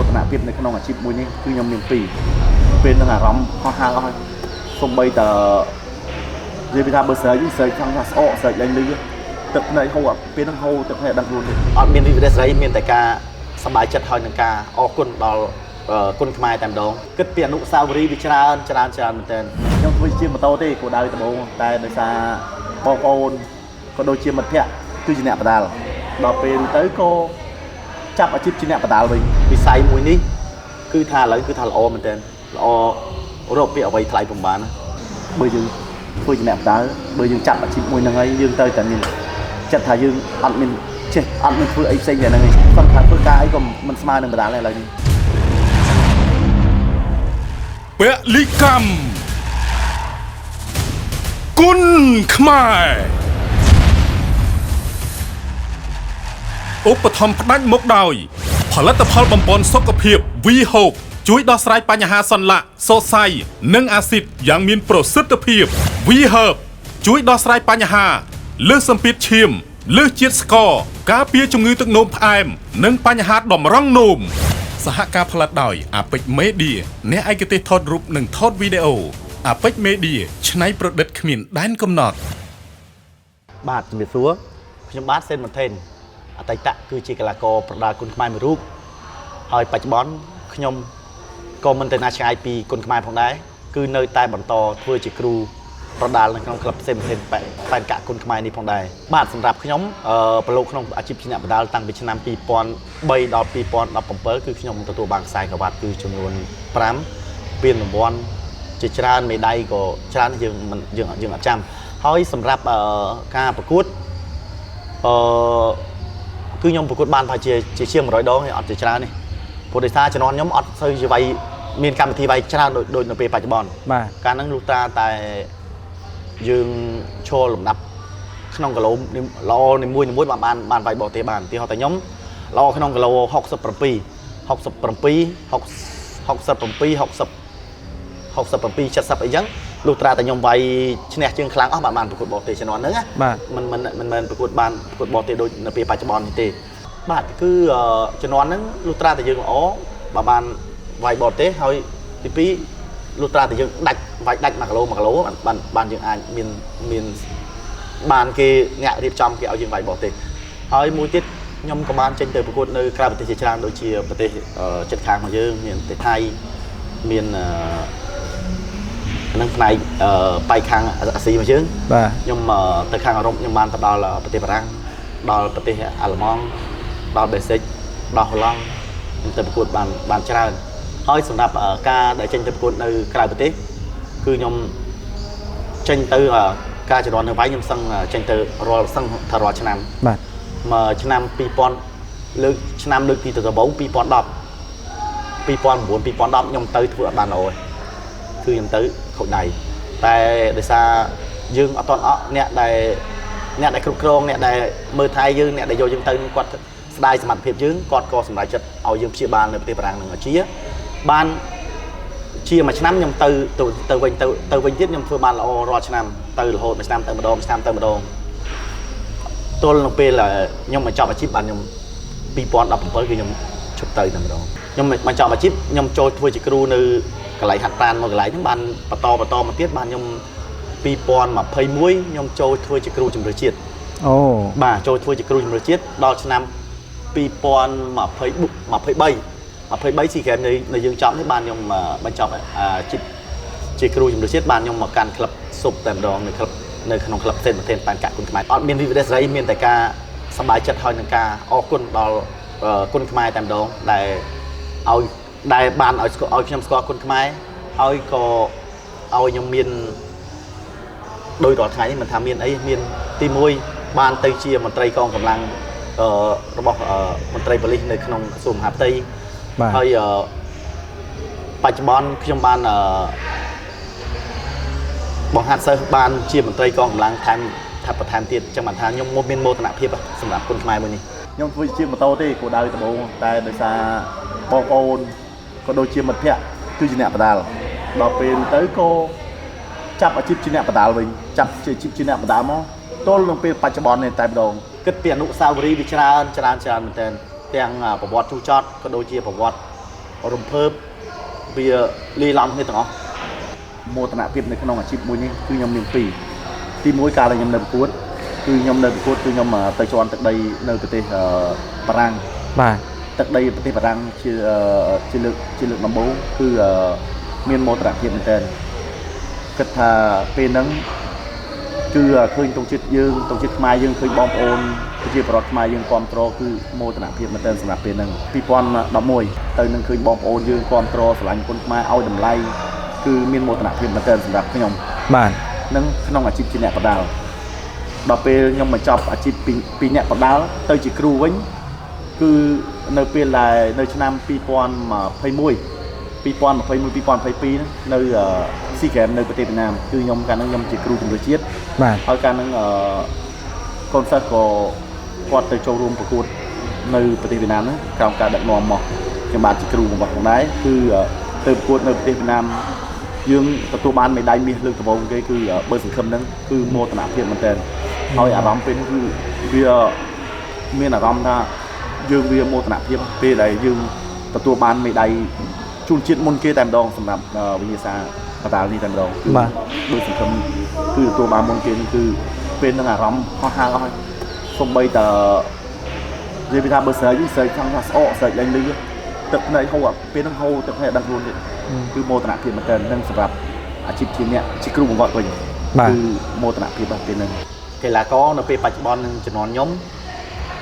ទនភាពនៅក្នុងអាជីពមួយនេះគឺខ្ញុំមានពីរពេលនឹងអារម្មណ៍ហោះហើរអស់ហើយសំបីតនិយាយពីថាបើស្រែកស្រែកចង់ថាស្អកស្រែកឡើងលឺទឹកភ្នែកហូរពេលហ្នឹងហូរទឹកភ្នែកដឹងខ្លួនទេ អត់មានវិរិយសេរីមានតែការសប្បាយចិត្តហើយនឹងការអរគុណដល់គុណខ្មែរតែម្ដងគិតពីអនុស្សាវរីយ៍វាច្រើនច្រើនច្រើនមែនទែន ខ្ញុំធ្វើជាម៉ូតូទេគោលដៅដំបូងតែដោយសារបងប្អូនក៏ដូចជាមិត្តភ័ក្តិគឺជាអ្នកបដាល់ដល់ពេលទៅក៏ចាប់អាជីពជាអ្នកបដាល់វិញ វិស័យមួយនេះគឺថាឥឡូវគឺថាល្អមែនទែនល្អរកពីអ្វីថ្លៃពុំបានណា បើយើងធ្វើជាអ្នកបដាល់បើយើងចាប់អាជីពមួយហ្នឹងហើយយើងត្រូវតែមានចិត្តថាយើងអត់មានចេះអត់មានធ្វើអីផ្សេងតែហ្នឹងឯងសំខាន់ធ្វើការអីក៏មិនស្មើនឹងបដាល់ដែរឥឡូវនេះ ពលិកម្មគុណខ្មែរឧបត្ថម្ភផ្ដាច់មកដោយ ផលិតផលបំពន់សុខភាព V Hope ជួយដោះស្រាយបញ្ហាសន្លាក់សរសៃនិងអាស៊ីតយ៉ាងមានប្រសិទ្ធភាព V Herb ជួយដោះស្រាយបញ្ហាលើសសម្ពាធឈាមលើសជាតិស្ករការពារជំងឺទឹកនោមផ្អែមនិងបញ្ហាតម្រង់នោម សហការផលិតដោយ Apex Media អ្នកឯកទេសថតរូបនិងថតវីដេអូ Apex Media ច្នៃប្រឌិតគ្មានដែនកំណត់ បាទជំរាបសួរខ្ញុំបាទសេនមន្ថេនអតីតគឺជាកីឡាករប្រដាល់គុណខ្មែរមួយរូបហើយបច្ចុប្បន្នខ្ញុំក៏មិនទៅណាឆ្ងាយពីគុណខ្មែរផងដែរគឺនៅតែបន្តធ្វើជាគ្រូប្រដាល់នៅក្នុងក្លឹបសេនមន្ថេនប៉ែនកាក់គុណខ្មែរនេះផងដែរបាទសម្រាប់ខ្ញុំប្រឡូកក្នុងអាជីពជាអ្នកប្រដាល់តាំងពីឆ្នាំ2003ដល់2017គឺខ្ញុំទទួលបានខ្សែក្រវ៉ាត់គឺចំនួន5ពានរង្វាន់ជាច្រើនមេដាយក៏ច្រើនយើងមិនយើងយើងអត់ចាំហើយសម្រាប់ការប្រកួតអឺគឺខ្ញុំប្រកួតបានប្រហែលជាជាង100ដងទេអត់ជាច្រើនទេព្រោះដោយសារជំនាន់ខ្ញុំអត់សូវជាវាយមានកម្មវិធីវាយច្រើនដូចដូចនៅពេលបច្ចុប្បន្ន បាទ កាលហ្នឹងលុះត្រាតែយើងឈរលំដាប់ក្នុងគីឡូល្អនីមួយៗបានបានបានវាយបរទេសបានឧទាហរណ៍តែខ្ញុំល្អក្នុងគីឡូ67 67 67 60 67 70អីចឹងលុះត្រាតែខ្ញុំវាយឈ្នះជើងខ្លាំងអស់បានបានប្រកួតបរទេសជំនាន់ហ្នឹងណា បាទ មិនមិនមិនមែនប្រកួតបានប្រកួតបរទេសដូចនៅពេលបច្ចុប្បន្ននេះទេបាទគឺជំនាន់ហ្នឹងលុះត្រាតែយើងល្អបើបានវាយបរទេសហើយទី2លុះត្រាតែយើងដាច់វាយដាច់1គីឡូ1គីឡូបានបានបានយើងអាចមានមានបានគេអ្នករៀបចំគេឲ្យយើងវាយបរទេសហើយមួយទៀតខ្ញុំក៏បានចេញទៅប្រកួតនៅក្រៅប្រទេសជាច្រើនដូចជាប្រទេសជិតខាងរបស់យើងមានប្រទេសថៃមាននឹងផ្នែកប៉ែកខាងអាស៊ីរបស់យើង បាទ ខ្ញុំទៅខាងអឺរ៉ុបខ្ញុំបានទៅដល់ប្រទេសបារាំងដល់ប្រទេសអាល្លឺម៉ង់ដល់បេសិកដល់ហូឡង់ខ្ញុំទៅប្រកួតបានបានច្រើនហើយសម្រាប់ការដែលចេញទៅប្រកួតនៅក្រៅប្រទេសគឺខ្ញុំចេញទៅការជំនាន់នៅវៃខ្ញុំសឹងចេញទៅរាល់សឹងថារាល់ឆ្នាំ បាទ មកឆ្នាំ2000លើកឆ្នាំលើកទីទៅដំបូង2010 2009 2010ខ្ញុំទៅធ្វើអត់បានល្អទេគឺខ្ញុំទៅខូចដៃតែដោយសារយើងអត់ទាន់អក់អ្នកដែលអ្នកដែលគ្រប់គ្រងអ្នកដែលមើលថែយើងអ្នកដែលយកយើងទៅនឹងគាត់ស្ដាយសមត្ថភាពយើងគាត់ក៏សម្រេចចិត្តឲ្យយើងព្យាបាលនៅប្រទេសបារាំងនឹងជាបានជាមួយឆ្នាំខ្ញុំទៅទៅវិញទៅទៅវិញទៀតខ្ញុំធ្វើបានល្អរាល់ឆ្នាំទៅរហូតមួយឆ្នាំទៅម្ដងមួយឆ្នាំទៅម្ដងទល់នៅពេលខ្ញុំបញ្ចប់អាជីពបានខ្ញុំ2017គឺខ្ញុំឈប់ទៅតែម្ដងខ្ញុំបញ្ចប់អាជីពខ្ញុំចូលធ្វើជាគ្រូនៅកន្លែងហាត់ប្រាណមកកន្លែងហ្នឹងបានបន្តបន្តមកទៀតបានខ្ញុំ2021ខ្ញុំចូលធ្វើជាគ្រូជម្រើសជាតិ អូ បាទចូលធ្វើជាគ្រូជម្រើសជាតិដល់ឆ្នាំ2023 23ស៊ីហ្គេមនៅយើងចប់នេះបានខ្ញុំបញ្ចប់អាជីពជាគ្រូជម្រើសជាតិបានខ្ញុំមកកាន់ក្លឹបស៊ុបតែម្ដងនៅក្លឹបនៅក្នុងក្លឹបសេនប្រធានប៉ែនកាក់គុណខ្មែរអត់មានវិរិយសេរីមានតែការសប្បាយចិត្តហើយនឹងការអរគុណដល់គុណខ្មែរតែម្ដងដែលឲ្យដែលបានឲ្យស្គាល់ឲ្យខ្ញុំស្គាល់គុណខ្មែរហើយក៏ឲ្យខ្ញុំមានដោយរាល់ថ្ងៃនេះមិនថាមានអីមានទី1បានទៅជាមន្ត្រីកងកម្លាំងរបស់មន្ត្រីប៉ូលីសនៅក្នុងក្រសួងមហាផ្ទៃ បាទ ហើយបច្ចុប្បន្នខ្ញុំបានបង្ហាត់សិស្សបានជាមន្ត្រីកងកម្លាំងថែមថាបន្ថែមទៀតចឹងបានថាខ្ញុំមានមោទនភាពសម្រាប់គុណខ្មែរមួយនេះ ខ្ញុំធ្វើជាម៉ូតូទេគោលដៅដំបូងតែដោយសារបងប្អូនក៏ដូចជាមិត្តភ័ក្តិគឺជាអ្នកបដាល់ដល់ពេលទៅក៏ចាប់អាជីពជាអ្នកបដាល់វិញចាប់ជាអាជីពជាអ្នកបដាល់មកទល់នឹងពេលបច្ចុប្បន្ននេះតែម្ដង គិតពីអនុស្សាវរីយ៍វាច្រើនច្រើនច្រើនមែនទែនទាំងប្រវត្តិជូរចត់ក៏ដូចជាប្រវត្តិ រំភើបវាលាយឡំគ្នាទាំងអស់ មោទនភាពនៅក្នុងអាជីពមួយនេះគឺខ្ញុំមានពីរទីមួយកាលដែលខ្ញុំនៅប្រកួតគឺខ្ញុំនៅប្រកួតគឺខ្ញុំទៅជាន់ទឹកដីនៅប្រទេសបារាំង បាទ ទឹកដីប្រទេសបារាំងជាលើកដំបូងគឺមានមោទនភាពមែនទែនគិតថាពេលហ្នឹងគឺឃើញទង់ជាតិយើងទង់ជាតិខ្មែរយើងឃើញបងប្អូនប្រជាពលរដ្ឋខ្មែរយើងគ្រប់គ្រងគឺមោទនភាពមែនទែនសម្រាប់ពេលហ្នឹង2011ទៅនឹងឃើញបងប្អូនយើងគ្រប់គ្រងស្រឡាញ់គុណខ្មែរឲ្យតម្លៃគឺមានមោទនភាពមែនទែនសម្រាប់ខ្ញុំ បាទ នឹងក្នុងអាជីពជាអ្នកបដាល់ដល់ពេលខ្ញុំមកចប់អាជីពពីអ្នកបដាល់ទៅជាគ្រូវិញគឺនៅពេលដែលនៅឆ្នាំ2021 2021 2022នៅស៊ីហ្គេមនៅប្រទេសវៀតណាមគឺខ្ញុំកាលហ្នឹងខ្ញុំជាគ្រូជំរឿជាតិ បាទ ហើយកាលហ្នឹងកូនសិស្សក៏គាត់ទៅចូលរួមប្រកួតនៅប្រទេសវៀតណាមហ្នឹងក្រោមការដឹកនាំមកខ្ញុំបាទជាគ្រូរបស់ផងដែរគឺទៅប្រកួតនៅប្រទេសវៀតណាមយើងទទួលបានមេដាយមាសលើកដំបូងគេគឺបើសង្ឃឹមហ្នឹងគឺមោទនភាពមែនទែនហើយអារម្មណ៍ពេលហ្នឹងគឺវាមានអារម្មណ៍ថាយើងវាមោទនភាពពេលដែលយើងទទួលបានមេដាយជូនជាតិមុនគេតែម្ដងសម្រាប់វិញ្ញាសាបដាល់នេះតែម្ដងគឺបើសង្ឃឹមគឺទទួលបានមុនគេគឺពេលហ្នឹងអារម្មណ៍ហោះហើរអស់ហើយសូម្បីតែនិយាយពីថាបើស្រែកស្រែកខាងថាស្អកស្រែកឡើងលឺទឹកភ្នែកហូរពេលហ្នឹងហូរទឹកភ្នែកដឹងខ្លួនទៀតគឺមោទនភាពមែនទែននឹងសម្រាប់អាជីពជាអ្នកជាគ្រូបង្វឹកវិញគឺមោទនភាពរបស់ពេលហ្នឹង កីឡាករនៅពេលបច្ចុប្បន្ននឹងជំនាន់ខ្ញុំ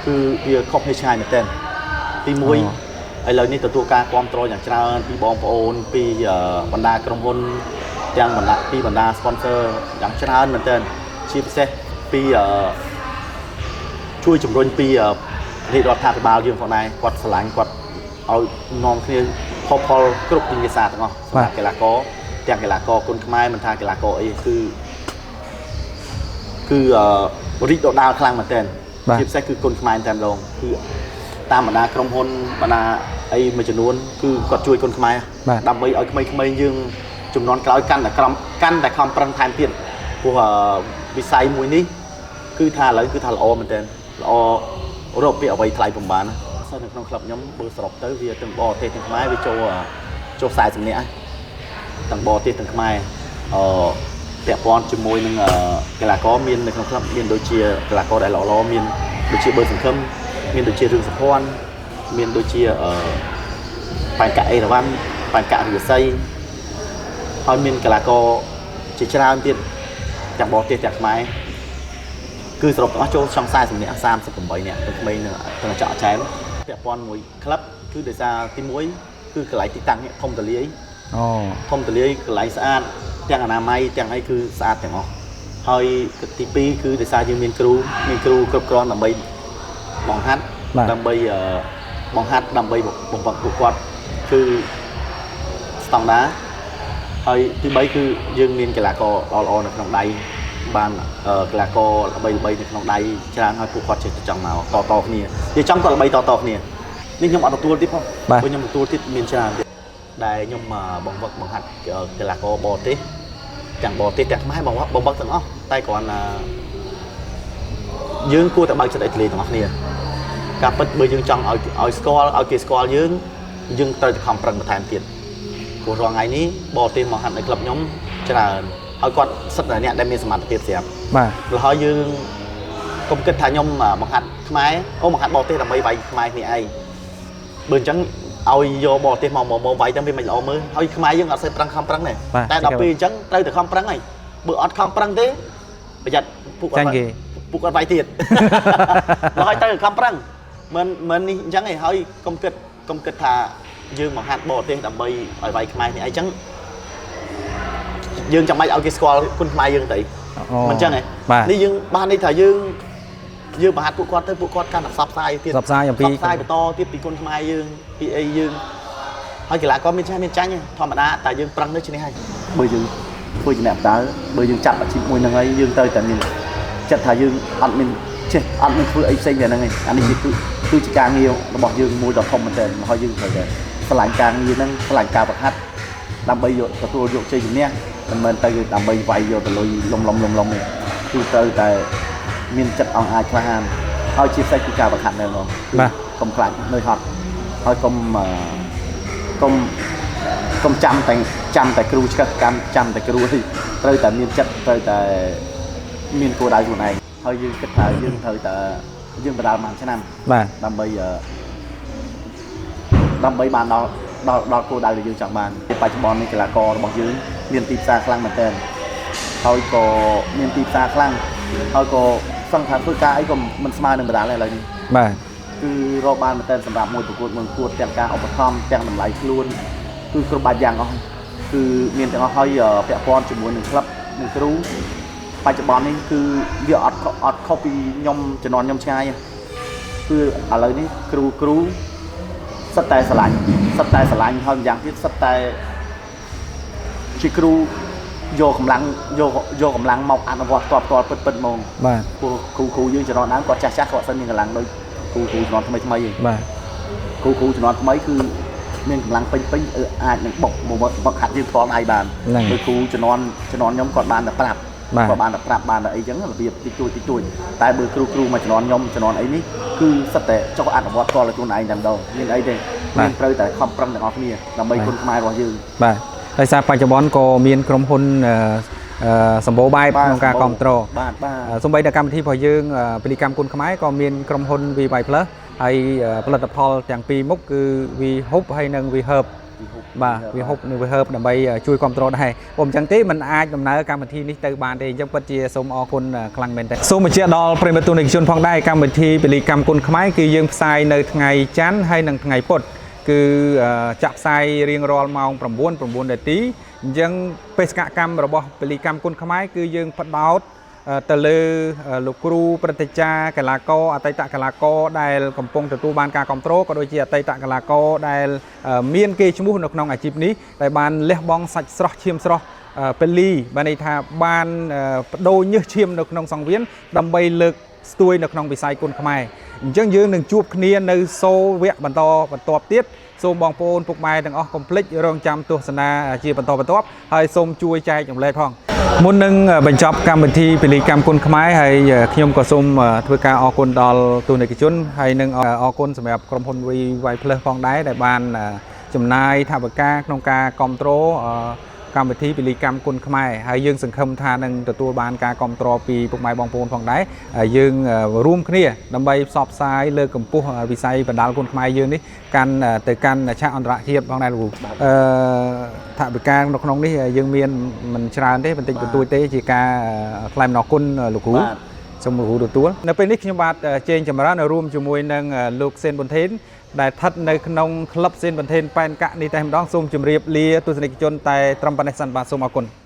គឺវាខុសគ្នាឆ្ងាយមែនទែនទី1ឥឡូវនេះទទួលការគាំទ្រយ៉ាងច្រើនពីបងប្អូនពីបណ្ដាក្រុមហ៊ុនទាំងបណ្ដាពីបណ្ដា sponsor យ៉ាងច្រើនមែនទែនជាពិសេសពីជួយជំរុញពីរាជរដ្ឋាភិបាលយើងផងដែរគាត់ស្រឡាញ់គាត់ឲ្យនាំគ្នាផលគ្រប់វិញ្ញាសាទាំងអស់សម្រាប់កីឡាករទាំងកីឡាករគុនខ្មែរមិនថាកីឡាករអីគឺរីកដុះដាលខ្លាំងមែនទែនជាពិសេសគឺគុនខ្មែរតែម្ដងគឺតាមបណ្ដាក្រុមហ៊ុនបណ្ដាអីមួយចំនួនគឺគាត់ជួយគុនខ្មែរដើម្បីឲ្យក្មេងៗយើងចំនួនក្រោយកាន់តែក្រំកាន់តែខំប្រឹងថែមទៀតព្រោះវិស័យមួយនេះគឺថាឥឡូវគឺថាល្អមែនទែនល្អរកពីអ្វីថ្លៃពុំបានសិស្សនៅក្នុងក្លឹបខ្ញុំបើសរុបទៅវាទាំងបរទេសទាំងខ្មែរវាចូល40នាក់ទាំងបរទេសទាំងខ្មែរពាក់ព័ន្ធជាមួយនឹងកីឡាករមាននៅក្នុងក្លឹបមានដូចជាកីឡាករដែលល្អៗមានដូចជាបើសង្ឃឹមមានដូចជារឿងសុភ័ណ្ឌមានដូចជាប៉ែនកាក់អេរ៉ាវ៉ាន់ប៉ែនកាក់រិស័យហើយមានកីឡាករជាច្រើនទៀតទាំងបរទេសទាំងខ្មែរគឺសរុបទាំងអស់ចូលចង់40នាក់38នាក់ទាំងក្មេងទាំងចောက်ចែមពាក់ព័ន្ធមួយក្លឹបគឺដោយសារទី1គឺកន្លែងទីតាំងនេះធំទូលាយធំទូលាយកន្លែងស្អាតទាំងអនាម័យទាំងអីគឺស្អាតទាំងអស់ហើយទី2គឺដោយសារយើងមានគ្រូគ្រប់គ្រាន់ដើម្បីបង្ហាត់ដើម្បីបង្ហាត់ដើម្បីបំផុតពួកគាត់គឺស្តង់ដាហើយទី3គឺយើងមានកីឡាករល្អៗនៅក្នុងដៃបានកីឡាករល្បីៗនៅក្នុងដៃច្រើនហើយពួកគាត់ចេះតែចង់មកតៗគ្នានិយាយចំគាត់ល្បីតៗគ្នានេះខ្ញុំអត់ទទួលទៀតផងព្រោះខ្ញុំទទួលទៀតមានច្រើនទៀតដែលខ្ញុំបង្វឹកបង្ហាត់កីឡាករបរទេសទាំងបរទេសទាំងខ្មែរបង្វឹកទាំងអស់តែគ្រាន់តែយើងគួរតែបើកចិត្តឲ្យទូលាយទាំងអស់គ្នាការពិតបើយើងចង់ឲ្យស្គាល់ឲ្យគេស្គាល់យើងយើងត្រូវតែខំប្រឹងបន្ថែមទៀតព្រោះរាល់ថ្ងៃនេះបរទេសមកហាត់នៅក្លឹបខ្ញុំច្រើនហើយគាត់សិតតែអ្នកដែលមានសមត្ថភាពស្រាប់បាទហើយយើងកុំគិតថាខ្ញុំបង្ហាត់ខ្មែរបង្ហាត់បរទេសដើម្បីវាយខ្មែរគ្នាឯងបើអញ្ចឹងឲ្យយកបរទេសមកវាយទៅវាមិនល្អមើលហើយខ្មែរយើងអត់សូវប្រឹងខំប្រឹងទេតែដល់ពេលអញ្ចឹងត្រូវតែខំប្រឹងហើយបើអត់ខំប្រឹងទេប្រយ័ត្នពួកគាត់វាយទៀតហើយត្រូវខំប្រឹងមិននេះអញ្ចឹងឯងហើយកុំគិតថាយើងបង្ហាត់បរទេសដើម្បីឲ្យវាយខ្មែរនេះអីចឹងយើងចាំបាច់ឲ្យគេស្គាល់គុណខ្មែរយើងទៅមិនចឹងឯងនេះយើងបាននេះថាយើងបង្ហាត់ពួកគាត់ទៅពួកគាត់កាន់តែផ្សព្វផ្សាយទៀតផ្សព្វផ្សាយអំពីផ្សព្វផ្សាយបន្តទៀតពីគុណខ្មែរយើងពីអីយើងហើយកីឡាករមានឆេះមានចាញ់ធម្មតាតែយើងប្រឹងទៅឈ្នះហើយបើយើងធ្វើជាអ្នកបដាល់បើយើងចាប់អាជីពមួយហ្នឹងហើយយើងត្រូវតែមានចិត្តថាយើងអត់មានចេះអត់មានធ្វើអីផ្សេងតែហ្នឹងឯងអានេះគឺជាការងាររបស់យើងមួយដ៏ធំមែនទែនហើយយើងត្រូវតែស្រឡាញ់ការងារហ្នឹងស្រឡាញ់ការបង្ហាត់ដើម្បីយកទទួលយកជ័យជំនះមិនមែនទៅដើម្បីវាយយកទៅលុយលំទេគឺត្រូវតែមានចិត្តអង្អាចក្លាហានហើយជាពិសេសគឺការបង្ហាត់ណែនាំគឺកុំខ្លាចនឿយហត់ហើយកុំ កុំកុំចាំតែចាំតែគ្រូឆ្កឹះកម្មចាំតែគ្រូទេត្រូវតែមានចិត្តត្រូវតែមានគោលដៅខ្លួនឯងហើយយើងគិតថាយើងត្រូវតែយើងបដាល់មួយឆ្នាំ បាទ ដើម្បីអឺដើម្បីបានដល់ដល់ដល់គោលដៅដែលយើងចង់បានពេលបច្ចុប្បន្ននេះកីឡាកររបស់យើងមានទីផ្សារខ្លាំងមែនទែនហើយក៏មានទីផ្សារខ្លាំងហើយក៏សឹងថាធ្វើការអីក៏មិនស្មើនឹងបដាល់ដែរឥឡូវនេះ បាទ គឺរកបានមែនទែនសម្រាប់មួយប្រកួតមួយប្រកួតទាំងការឧបត្ថម្ភទាំងតម្លៃខ្លួនគឺគ្រប់បែបយ៉ាងអស់គឺមានទាំងអស់ហើយពាក់ព័ន្ធជាមួយនឹងក្លឹបនិងគ្រូបច្ចុប្បន្ននេះគឺវាអត់អត់ខុសពីខ្ញុំជំនាន់ខ្ញុំឆ្ងាយទេគឺឥឡូវនេះគ្រូគ្រូសិតតែស្រឡាញ់សិតតែស្រឡាញ់ហើយម្យ៉ាងទៀតសិតតែជាគ្រូយកកម្លាំងយកយកកម្លាំងមកអនុវត្តតបតពិតពិតហ្មង បាទ ព្រោះគ្រូគ្រូយើងជំនាន់ដើមគាត់ចាស់ចាស់គាត់អត់សូវមានកម្លាំងដូចគ្រូគ្រូជំនាន់ថ្មីថ្មីទេ បាទ គ្រូគ្រូជំនាន់ថ្មីគឺមានកម្លាំងពេញពេញអឺអាចនឹងបុកមកបុកហាត់យើងផ្ទាល់ដៃបាន ហ្នឹង ដូចគ្រូជំនាន់ជំនាន់ខ្ញុំគាត់បានតែប្រាប់ បាទ គាត់បានតែប្រាប់បានតែអីចឹងរបៀបតិចតួចតិចតួចតែបើគ្រូគ្រូមកជំនាន់ខ្ញុំជំនាន់អីនេះគឺសិតតែចុះអនុវត្តផ្ទាល់ឲ្យខ្លួនឯងតែម្ដងមានអីទេមានត្រូវតែខំប្រឹងទាំងអស់គ្នាដើម្បីគុណខ្មែររបស់យើង បាទដោយសារបច្ចុប្បន្នក៏មានក្រុមហ៊ុនអឺអឺសម្បូរបែប បាទ ក្នុងការគ្រប់គ្រង បាទបាទ សូម្បីតែកម្មវិធីរបស់យើងពលិកម្មគុណខ្មែរក៏មានក្រុមហ៊ុន VY Plus ហើយផលិតផលទាំងពីរមុខគឺ V Hub ហើយនិង V Herb បាទ V Hub និង V Herb ដើម្បីជួយគ្រប់គ្រងដែរបើមិនចឹងទេมันអាចដំណើរកម្មវិធីនេះទៅបានទេអញ្ចឹងពិតជាសូមអរគុណខ្លាំងមែនទែនសូមបញ្ជាក់ដល់ប្រិយមិត្តទស្សនិកជនផងដែរកម្មវិធីពលិកម្មគុណខ្មែរគឺយើងផ្សាយនៅថ្ងៃច័ន្ទហើយនិងថ្ងៃពុធគឺចាក់ផ្សាយរៀងរាល់ម៉ោង9 9នាទីអញ្ចឹងបេសកកម្មរបស់ពលិកម្មគុណខ្មែរគឺយើងផ្ដោតទៅលើលោកគ្រូព្រឹទ្ធាចារ្យកីឡាករអតីតកីឡាករដែលកំពុងទទួលបានការគ្រប់គ្រងក៏ដូចជាអតីតកីឡាករដែលមានគេឈ្មោះនៅក្នុងអាជីពនេះដែលបានលះបង់សាច់ស្រស់ឈាមស្រស់ពលីបានន័យថាបានបដូរញើសឈាមនៅក្នុងសង្វៀនដើម្បីលើកស្ទួយនៅក្នុងវិស័យគុណខ្មែរអញ្ចឹងយើងនឹងជួបគ្នានៅសូវគ្គបន្តបន្ទាប់ទៀតសូមបងប្អូនពុកម៉ែទាំងអស់កុំភ្លេចរងចាំទស្សនាជាបន្តបន្ទាប់ហើយសូមជួយចែករំលែកផងមុននឹងបញ្ចប់កម្មវិធីពលីកម្មគុណខ្មែរហើយខ្ញុំក៏សូមធ្វើការអរគុណដល់ទស្សនិកជនហើយនឹងអរគុណសម្រាប់ក្រុមហ៊ុន VY Plus ផងដែរដែលបានចំណាយថវិកាក្នុងការគ្រប់គ្រងកម្មវិធីពលីកម្មគុណខ្មែរហើយយើងសង្ឃឹមថានឹងទទួលបានការគ្រប់គ្រងពីពុកម៉ែបងប្អូនផងដែរយើងរួមគ្នាដើម្បីផ្សព្វផ្សាយលើកកម្ពស់វិស័យបណ្ដាលគុណខ្មែរយើងនេះកាន់ទៅកាន់ឆាកអន្តរជាតិផងដែរលោកគ្រូអឺថវិកានៅក្នុងនេះយើងមានមិនច្រើនទេបន្តិចបន្តួចទេជាការថ្លែងអំណរគុណលោកគ្រូ បាទ សូមលោកគ្រូទទួលនៅពេលនេះខ្ញុំបាទជេងចម្រើនរួមជាមួយនឹងលោកសេនប៊ុនថេនដែលស្ថិតនៅក្នុងក្លឹបសេនប៊ុនថេនប៉ែនកាក់នេះតែម្ដងសូមជម្រាបលាទស្សនិកជនតែត្រឹមប៉ុណ្ណេះសិនបាទសូមអរគុណ។